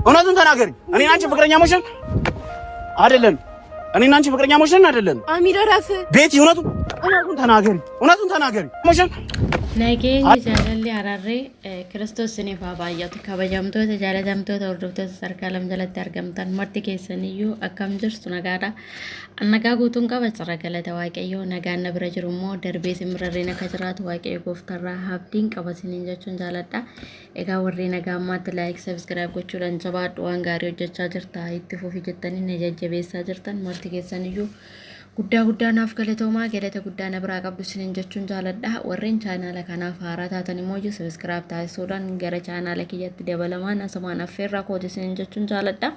እውነቱን ተናገሪ። እኔና አንቺ ፍቅረኛሞች ነን አይደለም? እኔና አንቺ ፍቅረኛሞች ነን አይደለም? አሚር እረፍ። ቤቲ እውነቱን እውነቱን ተናገሪ። እውነቱን ተናገሪ። ሞሽን Nageenyi jaalalli araarri Kiristoos isiniif haa baay'atu. Kabajamtoota jaalatamtoota hordoftoota sadarkaa lam jalatti argamtan marti keessaniyyuu akkam jirtu nagaadha. Nagaa guutuun qaba carra galata Waaqayyoo nagaan na bira jiru immoo darbee simbirarreen akka jiraatu Waaqayyo gooftarraa abdiin qaba isiniin jechuun jaaladha. Egaa warri nagaa ammaatti laayik sabiskiraayib gochuudhaan jabaadhu waan gaarii hojjechaa jirta itti fufi jettanii na jajjabeessaa jirtan marti keessaniyyuu guddaa guddaa naaf galatoomaa galata guddaa na biraa qabdu isiniin jechuun jaaladha. Warreen chaanaala kanaaf haaraa taatan immoo iyyuu sabiskiraayib taasisuudhaan gara chaanaala kiyyatti dabalamaan asumaan affeerraa kooti isiniin jechuun jaaladha.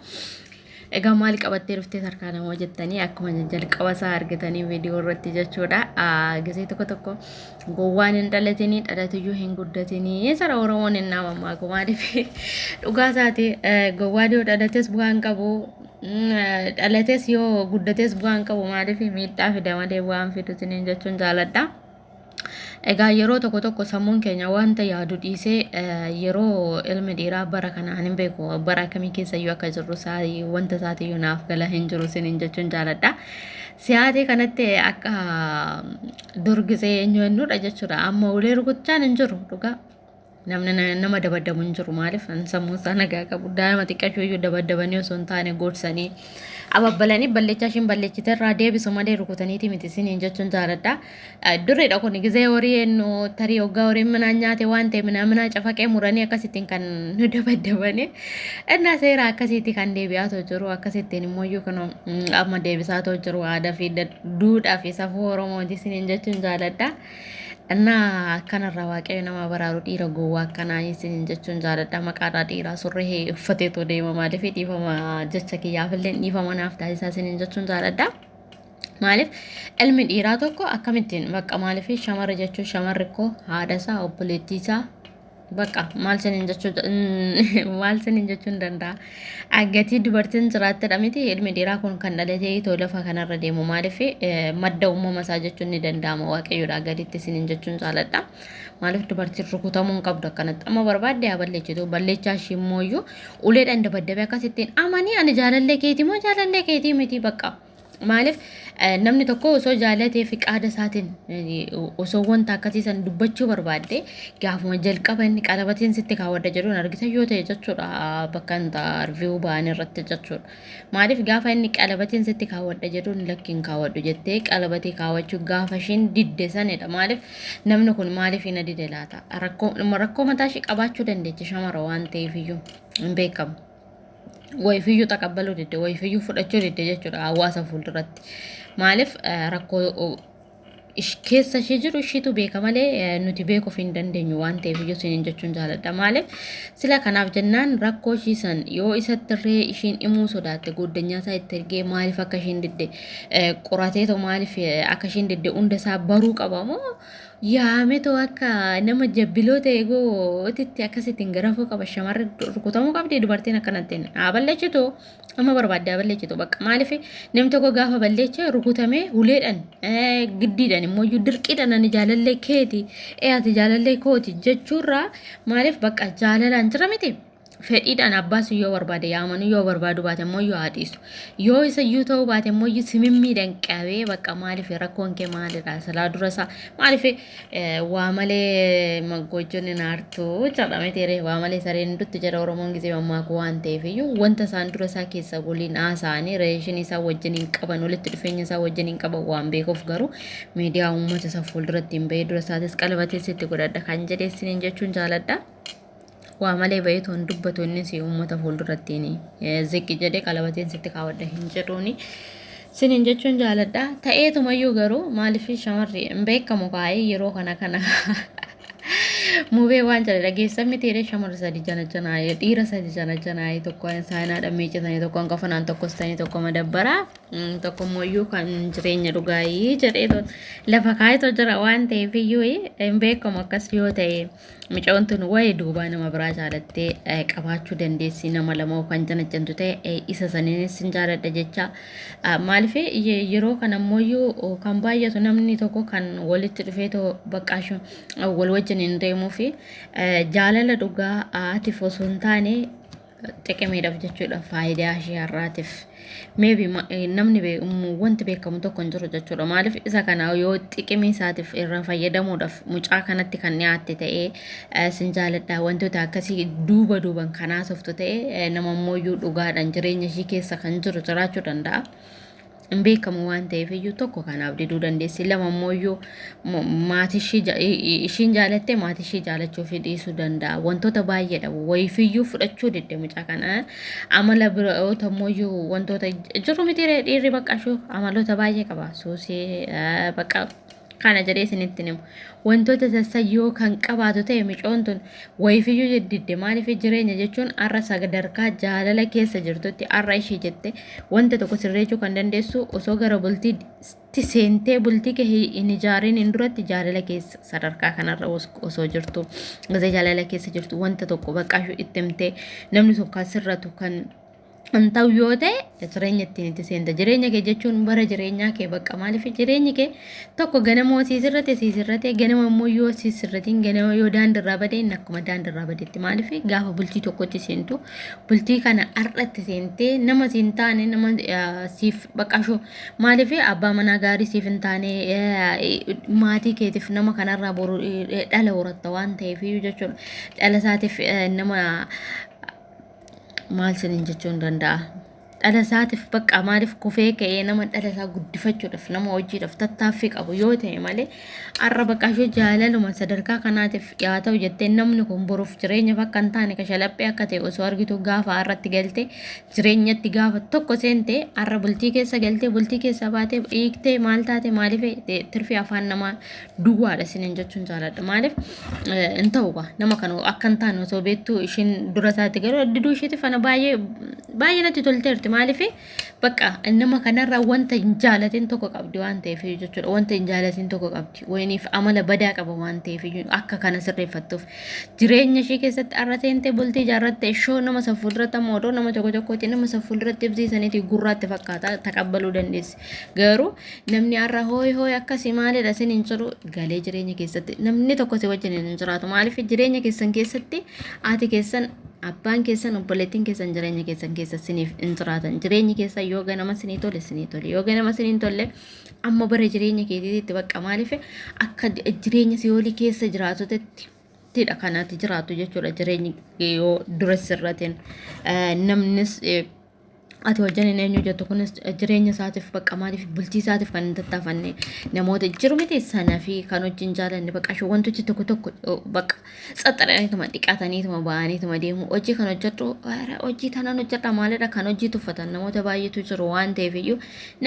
Egaa maal qabattee dhuftee harkaa namaa jettanii akkuma jalqaba isaa argitanii viidiyoo irratti jechuudha. Gisee tokko tokko gowwaan hin dhalatinii dhalatuyyuu hin guddatinii sara Oromoon hin naamammaa maaliif dhugaa isaati gowwaan yoo dhalates bu'aa hin qabu dhalates yoo guddates bu'aa hin qabu maaliif miidhaa fida malee bu'aa hin fidu isiniin jechuun jaaladha. Egaa yeroo tokko tokko sammuun keenya wanta yaadu dhiisee yeroo ilmi dhiiraa bara kana ani hin beeku bara akkamii keessa iyyuu akka jirru isaa wanta isaatiyyuu naaf gala hin jiru isiniin jechuun jaaladha. Si'aatii kanatti akka durgisee eenyu eenyudha jechuudha. Amma ulee rukuchaan hin jiru dhugaa. Namni nama dabaddabu hin jiru maaliif sammuu isaa nagaa qabu daa'ima xiqqashuu iyyuu dabaddabanii osoo hin taane gorsanii ababbalanii ballechaa ishiin balleechite irraa deebisu malee rukutaniiti miti isiniin jechuun jaaladha. Duridha kun gizee horii eenyu tarii hoggaa horiin minaan nyaate waan ta'e minaa minaa cafaqee muranii akkasittiin kan nu dabaddabanii innaa seera akkasiitti kan deebi'aatoo jiru akkasittiin immoo iyyuu kun amma deebisaatoo jiru aadaa fi duudhaa fi safuu Oromooti isiniin jechuun jaaladha. Innaa akkanarraa waaqayyo nama baraaru dhiira gowwaa akkanaa isiniin jechuun jaaladha. Maqaadhaa dhiiraa surree uffateetoo deema maaliif dhiifama jecha kiyyaafillee dhiifama naaf taasisaa isiniin jechuun jaaladha. Maaliif ilmi dhiiraa tokko akkamittiin bakka maaliif shamarra jechuun shamarri koo haadha isaa obboleettii isaa Bakka maal sinin jechuu maal sinin jechuun danda'a. Gatii dubartiin jiraattedha miti ilmi dhiiraa kun kan dhalatee itoo lafa kanarra deemu maaliif madda uumama isaa jechuun ni danda'ama waaqayyoodha gaditti sinin jechuun jaaladha. Maaliif dubartiin rukutamuu hin qabdu akkanatti amma barbaadde haa balleessitu balleechaa ishii immoo iyyuu uleedhaan dabaddabee akkasittiin amanii ani jaalallee keetii moo jaalallee keetii miti bakka. Maaliif namni tokko osoo jaalatee fi qaada isaatiin osoo wanta akkasii san dubbachuu barbaadde gaafuma jalqaba inni qalabatiin sitti kaawwadha jedhuun argita yoo ta'e jechuudha bakka intarviiyuu ba'an irratti jechuudha. Maaliif gaafa inni qalabatiin sitti kaawwadha jedhuun lakkiin kaawwadhu jettee qalabatii kaawwachuu gaafa ishiin didde sanidha. Maaliif namni kun maaliif hin dide laata? Rakkoo mataa ishee qabaachuu dandeechi shamara waan ta'eef iyyuu hin beekamu. Wayifiyyuu taqabbaluu didde wayifiyyuu fudhachuu didde jechuudha hawaasa fuulduratti. Maaliif rakkoo keessa ishee jiru ishiitu beeka malee nuti beekuuf hin dandeenyu waan ta'eef iyyuu isiniin jechuun jaaladha. Maaliif sila kanaaf jennaan rakkoo ishii san yoo isatti irree ishiin himuu sodaatte goddanyaa isaa itti ergee maaliif akka ishiin didde qorateetoo maaliif akka ishiin didde hunda isaa baruu qaba moo Yaametoo akka nama jabbiloo ta'e gootitti akkasittiin garafuu qaba. Shamarri rukutamuu qabdi dubartiin akkanattiin haa balleessitu amma barbaadde haa balleessitu bakka maaliif namni tokko gaafa balleeche rukutamee uleedhaan giddiidhaan immoo iyyuu dirqiidhaan ani jaalallee keeti ee ati jaalallee kooti jechuurraa maaliif bakka jaalalaan jira miti. Fedhiidhaan abbaas yoo barbaade yaamanuu yoo barbaadu baate immoo yoo haa dhiisu. Yoo isa iyyuu ta'uu baate immoo iyyuu simimmiidhaan qabee bakka maaliif rakkoon kee maalidha silaa dura isaa maaliif waa malee maggojjoon hin aartu jedha miti waa malee sareen dutti jedha Oromoon gisee mammaaku waan ta'eef iyyuu wanta isaan dura isaa keessa waliin haasa'anii reeshinii isaa wajjin hin qaban walitti dhufeenya isaa wajjin hin qaban waan beekuuf garuu miidiyaa uummata isa fuulduratti hin bahee dura isaatis qalabatee sitti godhadha kan jedhee isiniin jechuun jaaladha. Waa malee baheetu hin dubbatu innis uummata fuuldurattiin ziqqi jedhee qalabateen sitti kaawwadha hin jedhuuni. Sinin jechuun jaaladha. Ta'eetumayyuu garuu maaliif shamarri hin beekamu kaa'ee yeroo kana kana mubee waan jedhe dhageessan miti jedhee shamarri sadi jana janaayee dhiira sadi jana janaayee tokko saayinaadhaan miicatanii tokko hanqafanaan tokkostanii tokko madabbaraa tokko immoo kan jireenya dhugaayii jedhee lafa kaa'eetoo jira waan ta'eef iyyuu hin beekamu akkas yoo ta'e. Mucoon tun waa'ee duubaa nama biraa jaalattee qabaachuu dandeessi nama lama kan janajjantu ta'e isa saniinis sin jaaladha jecha. Maaliif yeroo kana ammoo kan baay'atu namni tokko kan walitti dhufee too baqqaashu wal wajjin hin deemuu fi jaalala dhugaa atiif osoo hin taane xiqimiidhaaf jechuudha faayidaa ishee har'aatiif. Maybe namni wanti beekamu tokko hin jiru jechuudha. Maaliif isa kana yoo xiqimii isaatiif irraa fayyadamuudhaaf mucaa kanatti kan dhiyaatte ta'ee sin jaaladha wantoota akkasii duuba duuban kan haasoftu ta'e nama ammoo dhugaadhaan jireenya ishii keessa kan jiru jiraachuu danda'a. Hin beekamu waan ta'eef iyyuu tokko kanaaf diduu dandeessi. Lama immoo iyyuu maatii ishii ishiin jaalatte maatii ishii jaalachuu fi dhiisuu danda'a. Wantoota baay'eedha. Wayiifiyyuu fudhachuu didde mucaa kana. Amala biroota immoo iyyuu wantoota jiru miti dhiirri bakka ishuu amaloota baay'ee qaba. Suusii bakka kana jedhee isinitti himu. Wantoota sassayyoo kan qabaatu ta'e micoon tun wayiifiyyuu didde maaliif jireenya jechuun har'a sadarkaa jaalala keessa jirtutti har'a ishee jette wanta tokko sirreechuu kan dandeessu osoo gara bultiitti seentee bultii kee hin ijaariin hin duratti jaalala keessa sadarkaa kanarra osoo jirtu gazee jaalala keessa jirtu wanta tokko baqqaashuu itti himtee namni sun kan sirratu kan hin ta'u yoo ta'e jireenya ittiin itti seenta. Jireenya kee jechuun bara jireenyaa kee bakka maaliif jireenyi kee tokko ganama sii sirrate sii sirrate ganama immoo yoo sii sirratiin ganama yoo daandirraa bade inni akkuma daandirraa badetti maaliif gaafa bultii tokkotti seentu bultii kana har'atti seentee nama siin taane nama siif baqashoo maaliif abbaa manaa gaarii siif hin taane maatii keetiif nama kanarraa boru dhala horatta waan ta'eef jechuudha. Dhala isaatiif nama maal sinin jechuun danda'a. Dhala isaatiif bakka maaliif kufee ka'ee nama dhala isaa guddifachuudhaaf nama hojiidhaaf tattaaffii qabu yoo ta'e malee har'a bakka ishee jaalaluma sadarkaa kanaatiif yaa ta'u jettee namni kun boruuf jireenyaaf akka hin taane kashalaphee akka ta'e osoo argitu gaafa har'atti galte jireenyatti gaafa tokko seente har'a bultii keessa galtee bultii keessa baatee dhiigtee maal taate maaliif tirfii afaan namaa duwwaadha isiniin jechuun jaaladha. Maaliif hin ta'u gaa nama kana akka hin taane osoo beektuu ishiin dura isaatti garuu diduu isheetiif ana baay'ee baay'ee natti tolteerti. Maaliif bakka nama kanarraa wanta hin jaalatin tokko qabdi waan ta'eef jechuudha. Wanta hin jaalatin tokko qabdi. Wayiniif amala badaa qaba waan ta'eef akka kana sirreeffattuuf. Jireenya ishee keessatti har'a seentee bultii ijaarratte ishoo nama san fuulduratti amma odoo nama tokko tokkooti nama san fuulduratti ibsiisaniiti gurraatti fakkaata taqabbaluu dandeessi. Garuu namni har'a hooyi hooyi akkasii maalidha isin hin jiru galee jireenya keessatti namni tokko si wajjin hin jiraatu maaliif jireenya keessan keessatti haati keessan abbaan keessan obboleettiin keessan jireenya keessan keessa isiniif hin jiraatan jireenyi keessan yoo ganama isinii tole isinii tole yoo ganama isinii hin tolle amma bara jireenya keetiitti bakka maaliif akka jireenya si'oolii keessa jiraatutti tidha kanatti jiraatu jechuudha jireenyi yoo dura sirrateen namnis ati wajjin hin eenyu jettu kunis jireenya isaatiif bakka maaliif bultii isaatiif kan hin tattaafanne namoota jiru miti sana fi kan wajjin jaalanne bakka ishee wantooti tokko tokko bakka tsaxxaraniituma dhiqataniituma ba'aniituma deemu hojii kan hojjedhu hojii tanaan hojjedha maalidha kan hojii tuffatan namoota baay'eetu jiru waan ta'eef iyyuu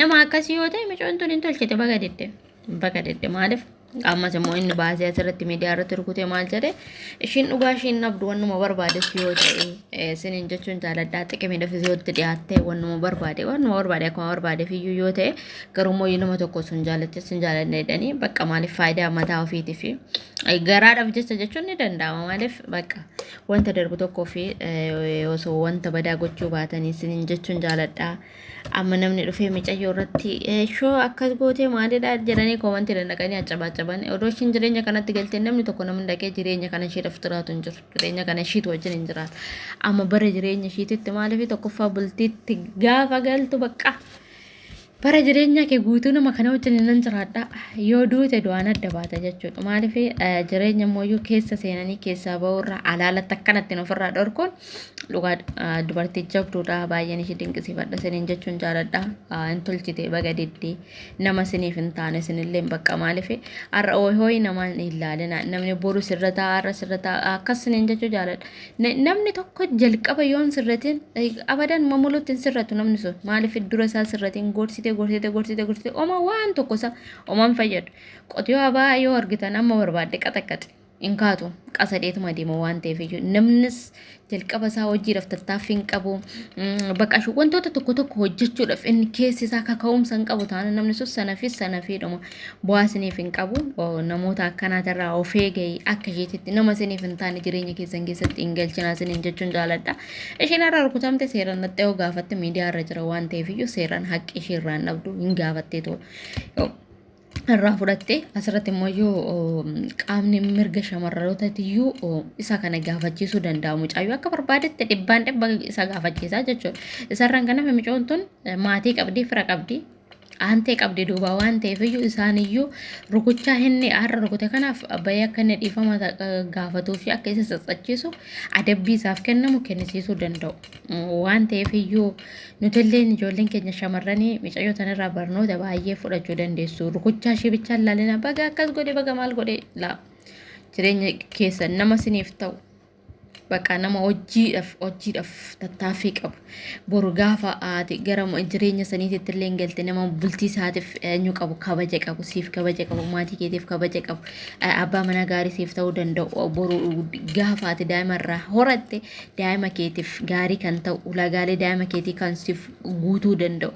nama akkasii yoo ta'e micoon tun hin tolchite baga didde baga didde maaliif Ammas immoo inni baasee asirratti miidiyaa irratti rukutee maal jedhe ishiin dhugaa ishiin dhabdu wannuma barbaadetti yoo ta'e isiniin jechuun jaaladhaa xiqimiidhaaf yoo itti dhiyaatte wannuma barbaade wannuma barbaade akkuma barbaadeef iyyuu yoo ta'e garuu immoo nama tokko sun jaalatte sun jaalanne jedhanii bakka maaliif faayidaa mataa ofiitiif garaadhaaf jecha jechuun ni danda'ama maaliif bakka wanta darbu tokkoo fi osoo wanta badaa gochuu baatanii isiniin jechuun jaaladhaa. Amma namni dhufee micayyoo irratti shoo akkas gootee maalidha jedhanii koomantii dandaqanii acabaacaban odoo ishiin jireenya kanatti galtee namni tokko namni dhaqee jireenya kana isheedhaaf jiraatu hin jiru jireenya kana ishiitu wajjin hin jiraatu amma bara jireenya ishiititti maaliif tokkoffaa bultiitti gaafa galtu bakka bara jireenya kee guutuu nama kana wajjin nan jiraadha yoo duute du'aan adda baata jechuudha maaliif jireenya mooyyuu keessa seenanii keessaa ba'uurra alaalatti akkanatti ofirraa dhorkuun Dhugaa dubartii jabduudha baay'een ishee dinqisiifadha isiniin jechuun jaaladha hin tolchite baga diddee nama isiniif hin taane isinillee hin bakka maaliif har'a hooyi hooyi nama hin ilaalina namni boru sirra ta'a har'a sirra ta'a akkas isiniin jechuu jaaladha namni tokko jalqaba yoo hin sirratin abadan mamulutti hin sirratu namni sun maaliif dura isaa sirratin gorsite gorsite gorsite gorsite oma waan tokko isa oma hin fayyadu qotiyoo abaa yoo argitan amma barbaadde qaxaqqaxe. Hin kaatu qasadheetuma deema waan ta'eef iyyuu namnis jalqaba isaa hojiidhaaf tattaaffii hin qabu. Bakka ishee wantoota tokko tokko hojjechuudhaaf inni keessi isaa kaka'umsa hin qabu taana namni sun sanafis sanafiidhuma bu'aa isiniif hin qabu. Namoota akkanaatirraa of eegayi akka isheetitti nama isiniif hin taane jireenya keessan keessatti hin galchinaa isiniin jechuun jaaladha. Isheen har'a rukutamte seeraan dhattee yoo gaafatte miidiyaa irra jira waan ta'eef iyyuu seeraan haqqi ishee irraa hin dhabdu hin gaafatteetu. Irraa fudhatte asirratti immoo yoo qaamni mirga shamarrootaatiyyuu isa kana gaafachiisuu danda'a. Mucaayyuu akka barbaadetti dhibbaan dhibba isa gaafachiisaa jechuudha. Isarraan kan hafe mucoon tun maatii qabdi, fira qabdi, aantee qabdi duubaa waan ta'eef iyyuu isaaniyyuu rukuchaa inni har'a rukute kanaaf bahee akka inni dhiifama gaafatuu fi akka isa tsatsachiisu adabbii isaaf kennamu kennisiisuu danda'u. Waan ta'eef iyyuu nutilleen ijoolleen keenya shamarranii micayyoo tanarraa barnoota baay'ee fudhachuu dandeessu. Rukuchaa ishee bichaa ilaalina baga akkas godhe baga maal godhe laa jireenya keessan nama siniif ta'u bakka nama hojiidhaaf hojiidhaaf tattaaffii qabu boru gaafa ati gara jireenya saniititti illee galte nama bultii isaatiif eenyu qabu kabaja qabu siif kabaja qabu maatii keetiif kabaja qabu abbaa manaa gaarii siif ta'uu danda'u boru gaafa ati daa'ima irraa horatte daa'ima keetiif gaarii kan ta'u ulaagaalee daa'ima keetii kan siif guutuu danda'u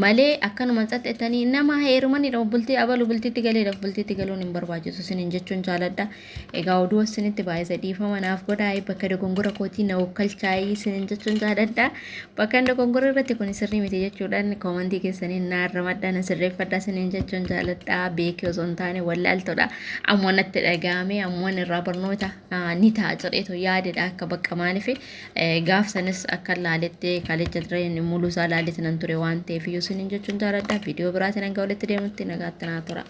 malee akkanuma tsaxxetanii nama heerumanidha bultii abalu bultiitti galeedha bultiitti galuun hin barbaachisu isiniin jechuun jaaladha. Egaa oduu isinitti baay'isa dhiifama naaf godhaa bakka dogongora kootii na okkalchaayii isiniin jechuun jaaladha. Bakka dogongora irratti kun sirrii miti jechuudhaan koomantii keessaniin na arramadhaa na sirreeffadhaa isiniin jechuun jaaladha. Beekee osoo hin taane wallaaltodha. Ammoo natti dhaga'ame ammoo irraa barnoota ni ta'a jedheetu yaadedha akka bakka maaliif gaaf sanis akka laaletti kalecha ture muluu isaa laaletti nan ture waan ta'eef iyyuu isiniin jechuun jaaladha. Viidiyoo biraatiin hanga walitti deemutti nagaatti naa tura.